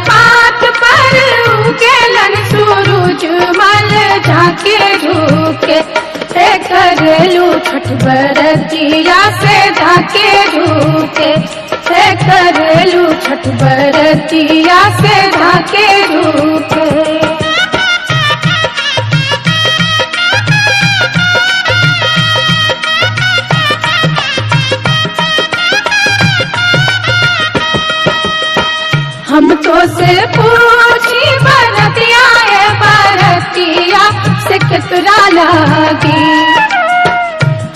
पात पर उगेलन सूरज मल झाके झुके, से करेलू छठ बरतिया से झाके झुके, से करेलू छठ बरतिया से झाके झुके। हम तो से पूछी बरतिया ए बरतिया से केतरा लागी,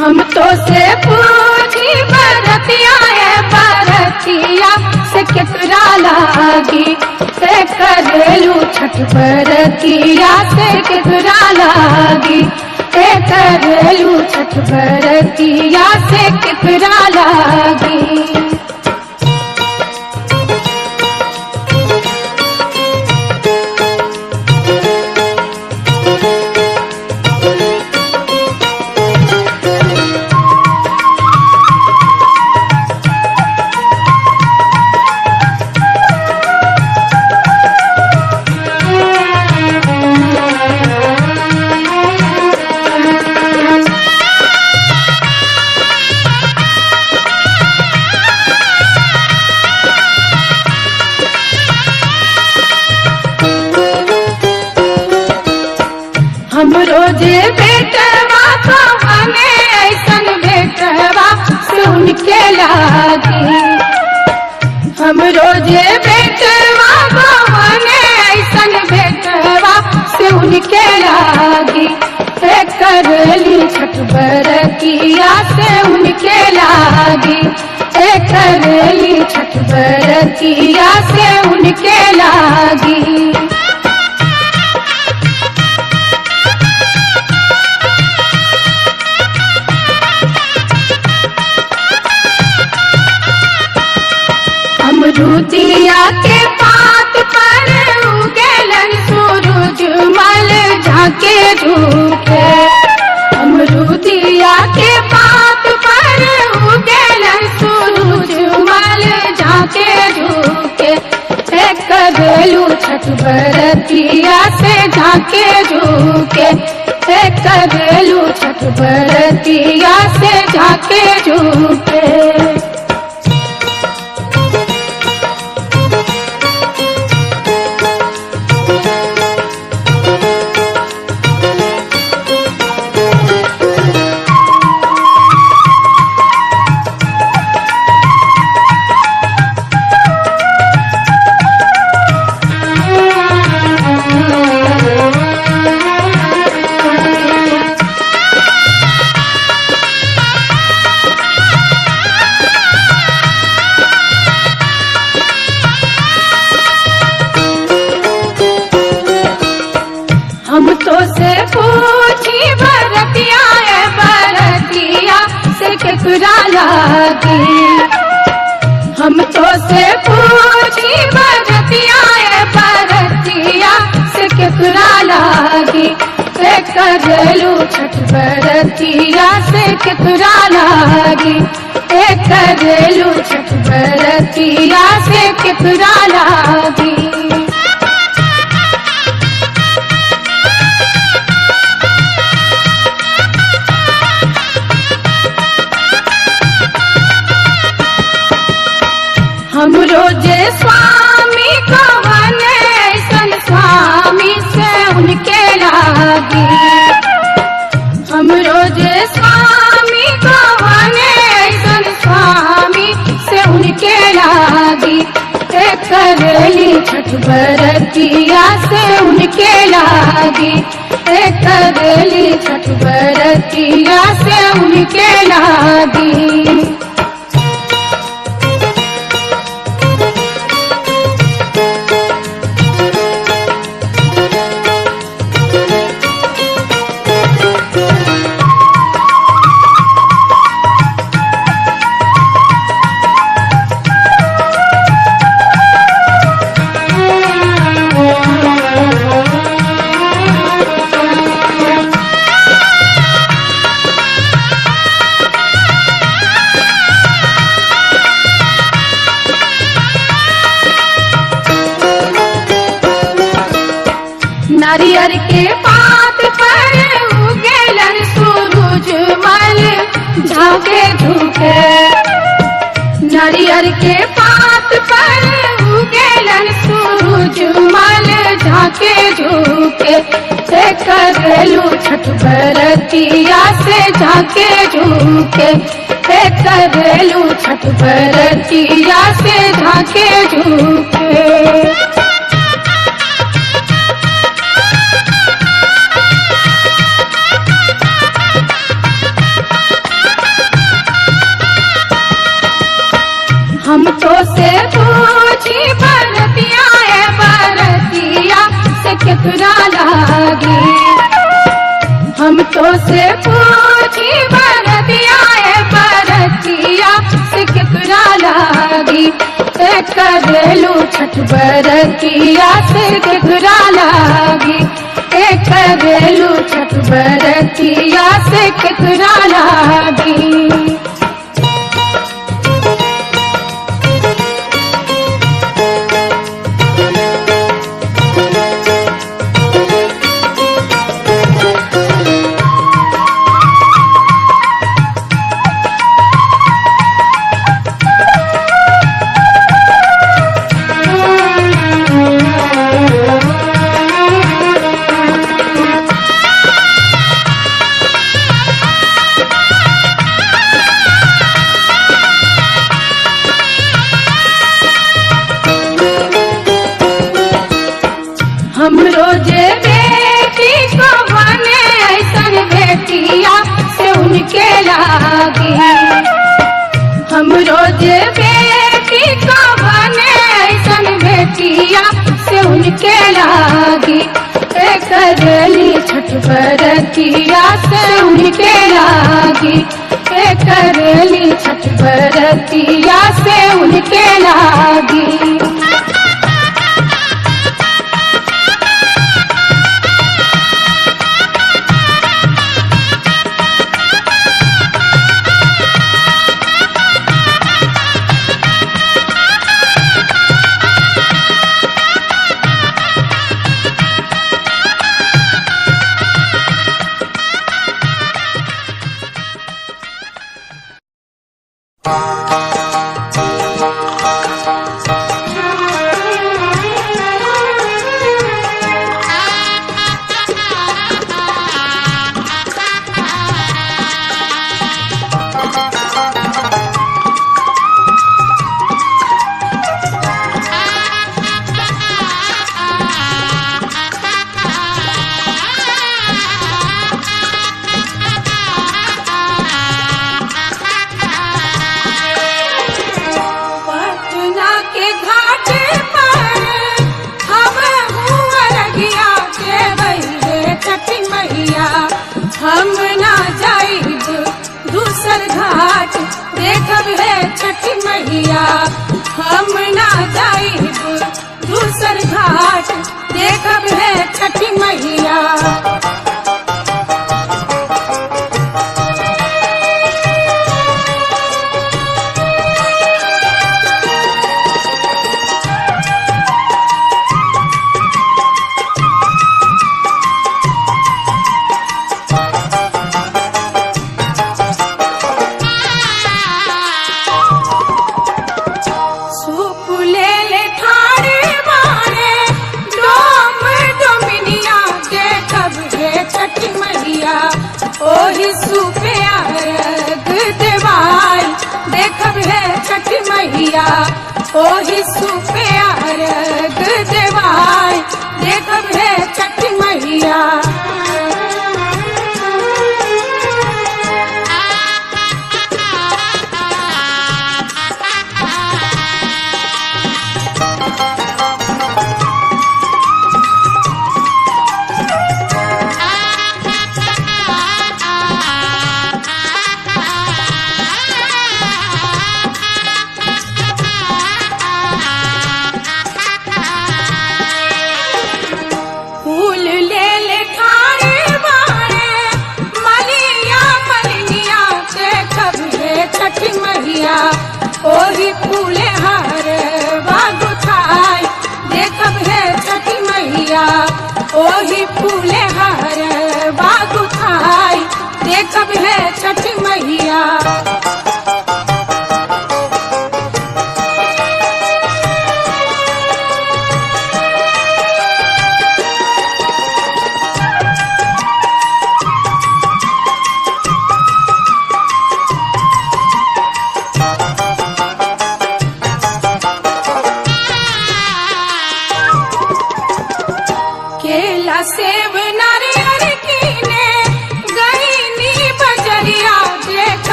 हम तो से पूछी बरतिया ए बरतिया से केतरा लागी, से करेलू छठ बरतिया से केतरा लागी, से करेलू छठ बरतिया से केतरा लागी। हम रोजे बेटवा को हमें ऐसन बेटवा से उनके लागी, हम रोजे बेटवा को हमें ऐसन बेटवा से उनके लागी, से करली छठ बरतिया से उनके लागी, से करली छठ बरतिया से उनके लागी। अमरूदिया के पात पर उगेलन सूरज मल झाके झुके, अमरूदिया के पात पर उगेलन सूरज मल झाके झुके, से करेलू छठ बरतिया से झाके झुके, से करेलू छठ बरतिया से झाके झुके। हम तो से पूछी बरतिया ए बरतिया से केकरा लागी, हम तो से पूछी बरतिया ए बरतिया से केकरा लागी, से करेलू छठ बरतिया से केकरा लागी, से करेलू छठ बरतिया से केकरा लागी। हम रोजे स्वामी कवन ऐसन स्वामी से उनके लागी, हम रोजे स्वामी कवन ऐसन स्वामी से उनके लागी, से करेली छठ बरतिया से उनके लागी, से करेली छठ बरतिया से उनके लागी। नारियर के पात पर उगेलन सूरज मल झाके झुके। नारियर के पात पर उगेलन सूरज मल झाके झुके। से करेलू छठ बरतिया से झाके झुके। से करेलू छठ बरतिया से झाके झुके। हम तो से पूछी बरतिया ए बरतिया से केकरा लागी। हम तो से पूछी बरतिया ए बरतिया से केकरा लागी। से करेलू छठ बरतिया से केकरा लागी। से करेलू छठ बरतिया से केकरा लागी। हम रोजे बेटी को बने ऐसन बेटिया से उनके लागी। हम रोजे बेटी को बने ऐसन बेटिया से उनके लागी। से करेली छठ बरतिया से उनके लागी। से करेली छठ बरतिया से उनके लागी। पटना के घाट पर हम रगिया के बहिरे छठी मैया। हम ना जाइब दूसर घाट देखब है छठी मैया। हम ना जाइब दूसर घाट देखब है छठी मैया। सूप ले ले ठाड़े मारे डोम डोमिनिया देखब हे छठी मैया। ओही सूपे अर्घ देवाई देखब हे छठी मैया। ओही सूपे अर्घ देवाई देखब हे छठी मैया।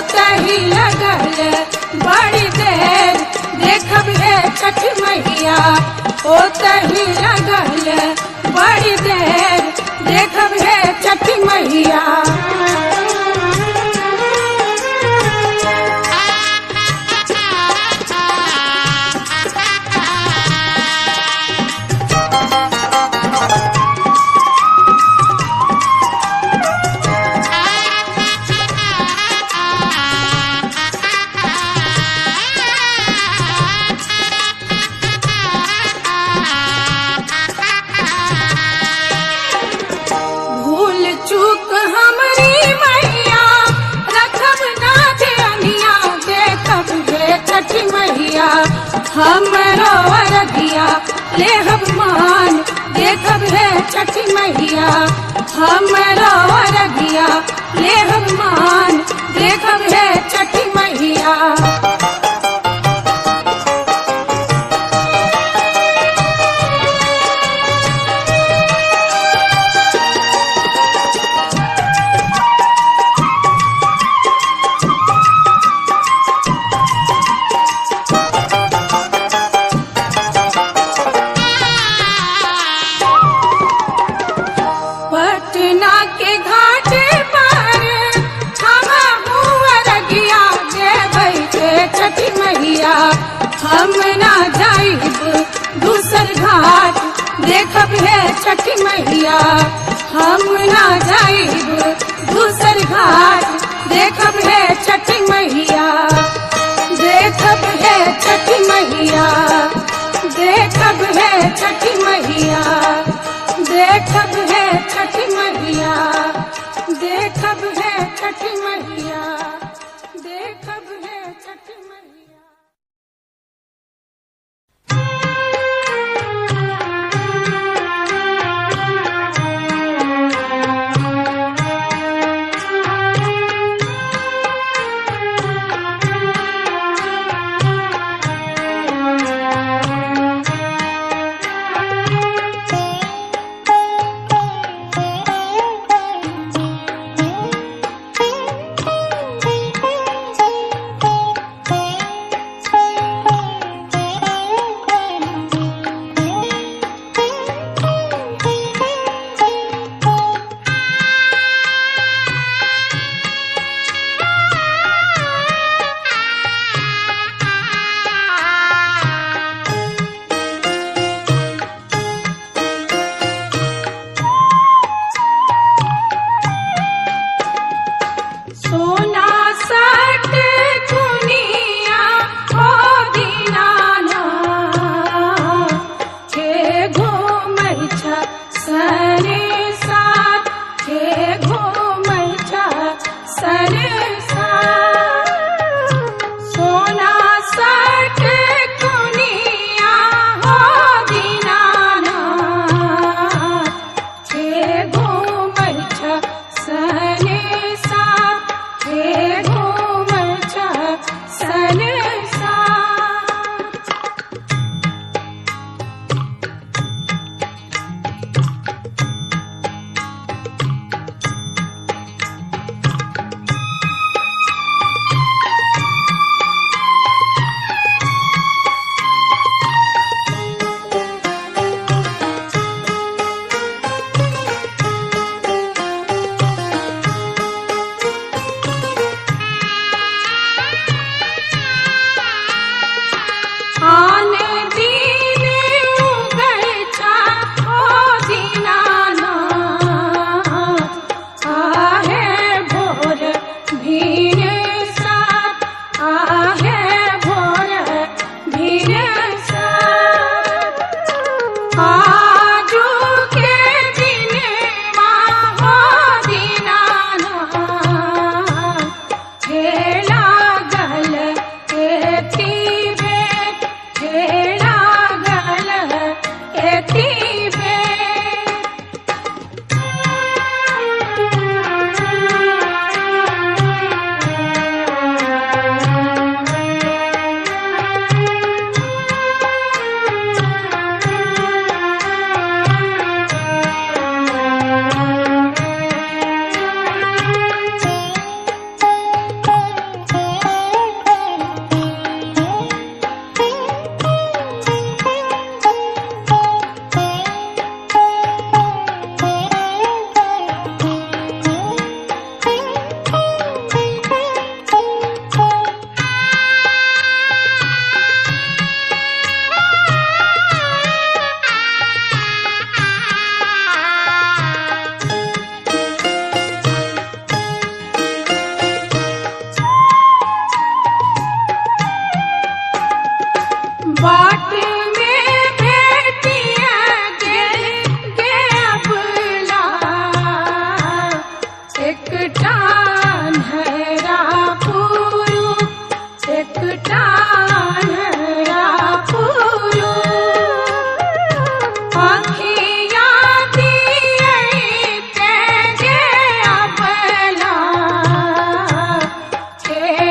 ओतही लगल बड़ी देर देखब हे छठ मैया, ओतही लगल बड़ी देर देखब हे छठ मैया। भूल चूक हमरी मैया रखब ना ध्यानिया, देखब हे छठ मैया हमरो अरगिया लेहब मान, देखब हे छठ मैया हमरो अरगिया लेहब मान, देखब हे छठ मैया। पटना के घाट पर हम अरगिया देबै के छठ मैया, हम ना जाइब दूसर घाट देखब हे छठ मैया, हम ना जाइब दूसर घाट देखब हे छठ मैया, देखब हे छठ मैया, देखब हे छठ मैया, देखब हे छठ मैया, देखब हे छठ मैया।